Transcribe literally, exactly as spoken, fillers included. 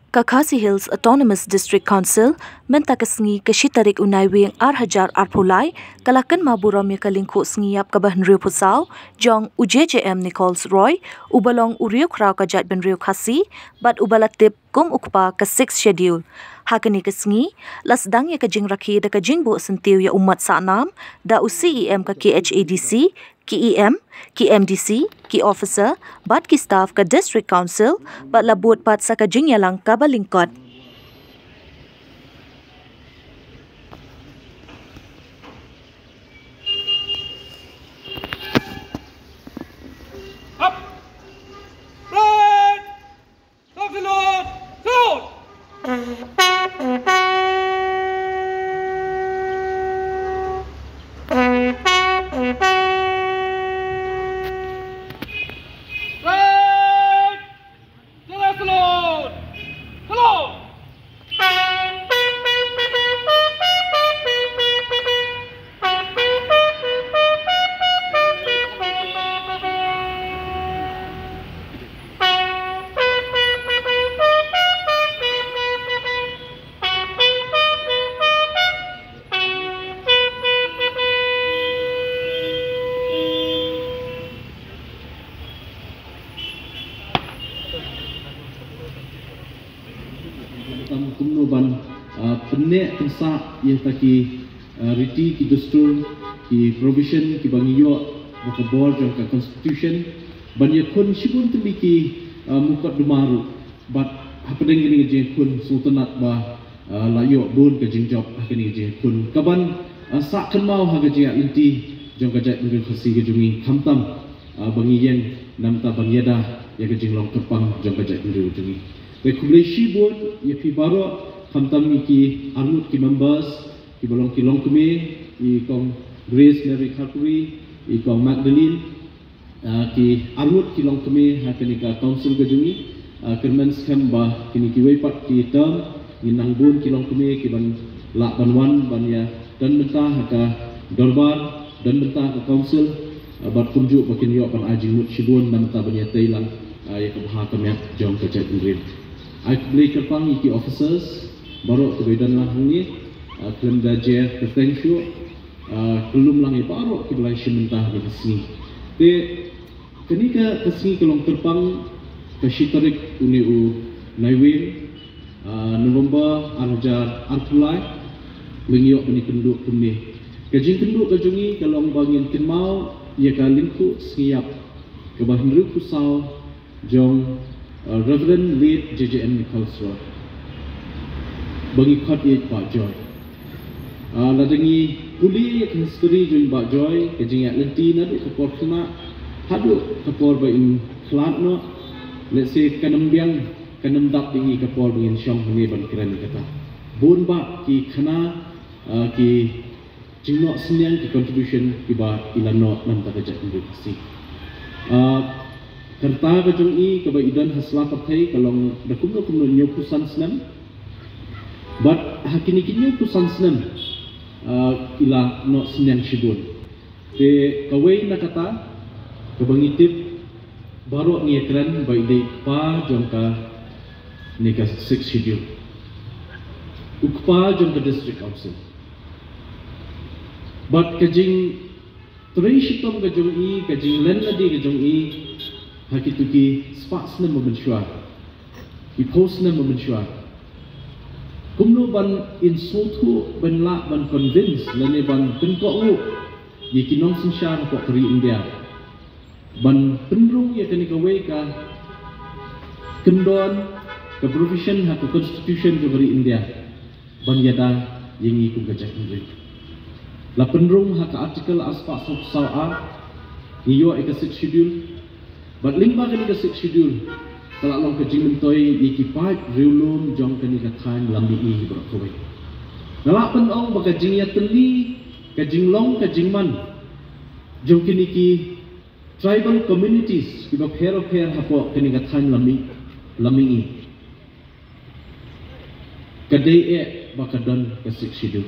Ka Khasi Hills Autonomous District Council, mynta ka sngi ka shi tarik u Naiwieng ar hajar arphew lai, ka la kynmaw burom ïa ka lyngkhuh sngi ïap kaba hynriewphew saw jong u J J M Nichols Roy, uba long u riewkhraw ka jaitbynriew Khasi bad uba la tip kum u kpa ka Sixth Schedule. Ha kane ka sngi la sdang ïa ka jingrakhe da ka jingbuh syntiew ïa u Mat Sahnam da u C E M ka K H A D C, ki E M, ki M D C, ki officer bad ki staff ka District Council, bad la bud pat sa ka jingïalang kaba lyngkot. Up! Right! Talk to Lord! Salute! Right! Salute! Salute! Tam kumno ban, ah, pynneh pynsah ïa ta ki, ah, riti ki dustur, ki provision kiba ngi ïoh da ka bor jong ka constitution, ban ïakhun shibun tylli ki, ah, mukotduma ruh. Bad hapdeng kine ki jingkhun sngewtynnat ba, ah, la ïoh bun ka jingjop ha kine ki jingkhun kaban, ah, sah kynmaw ha ka jingïaid lynti jong ka jaitbynriew Khasi ka jong ngi, khamtam, ah, ba ngi ïeng namar ba ngi ïada ïa ka jinglong kyrpang jong ka jaitbynriew jong ngi. Te khublei shibun ïa phi baroh, khamtam ïa ki arngut ki members kiba long ki longkmie, i Kong Grace Mary Kharpuri, i Kong Magdalene, ah, ki arngut ki longkmie ha kane ka council ka jong ngi, ah, kyrmen skhem ba kine kiwei pat ki term ngin nang bun ki longkmie kiban lah ban wan ban ïa don bynta ha ka dorbar, don bynta ha ka council, ah, bad kumjuh ba kin ïoh ban ai jingmut shibun na bynta ban ïatei lang, ah, ïa ka bha ka miat jong ka jaitbynriew. Ai khublei kyrpang ïa ki officers baroh kiba don lang hangne, ah, khlem da jer kyrteng shuh, ah, khlem lang ïa baroh kiba la shim bynta ha kane ka sngi. Te kane ka, ka sngi ka long kyrpang ka shi tarik une u Naiwieng, ah, November ar hajar arphew lai, ba ngi ïoh ban ïakynduh kumne. Ka jingkynduh ka jong ngi ka long ba ngin kynmaw ïa ka lyngkhuh sngi ïap kaba hynriewphew saw jong, uh, Reverend Late J J M Nichols Roy, ba ngi khot ïa i Bah Joy. Uh, lada ngi pule ïa ka history jong i Bah Joy, ka jingïaid lynti naduh ka por khynnah haduh ka por ba in khlad noh, lehse kan ym biang, kan ym dap ïa ngi ka por ba ngin shong hangne ban kren ïa kata. Bun bah ki khana, uh, ki jingnoh synñiang, ki contribution kiba i la noh na bynta ka jaitbynriew Khasi. Ah, ka rta ka jong i kaba i don ha sla pyrthei ka long da kumno kumno hynñiewphew san snem. Bad ha kine ki hynñiewphew san snem, ah, i la noh synñiang shibun. Te kawei na kata kaba ngi tip baroh ngi ïakren ba i dei i kpa jong kane ka Sixth Schedule, u kpa jong ka District Council. Bad ka jingtrei shitom ka jong i, ka jinglen lade ka jong i ha kito ki spah snem ba mynshuwa, ki phew snem ba mynshuwa, kumno ban in sngewthuh, ban lah ban convince lane ban pynkohnguh ïa ki nongsynshar hapoh ka ri India ban pynrung ïa kane kawei ka kyndon, ka provision ha ka constitution jong ka ri India ban ïada ïa ngi kum ka jaitbynriew. La pynrung ha ka article arspah sawphew saw A, ngi ïoh ïa ka Sixth Schedule. Bad lyngba kane ka Sixth Schedule ka la long ka jingmyntoi ïa ki paid riewlum jong kane ka thaiñ Lammihngi baroh kawei. Nga lah ban ong ba ka jingïatylli, ka jinglong, ka jingman jong kine ki tribal communities kiba pher bapher hapoh kane ka thaiñ Lammi-, Lammihngi, ka dei eh ba ka don ka Sixth Schedule.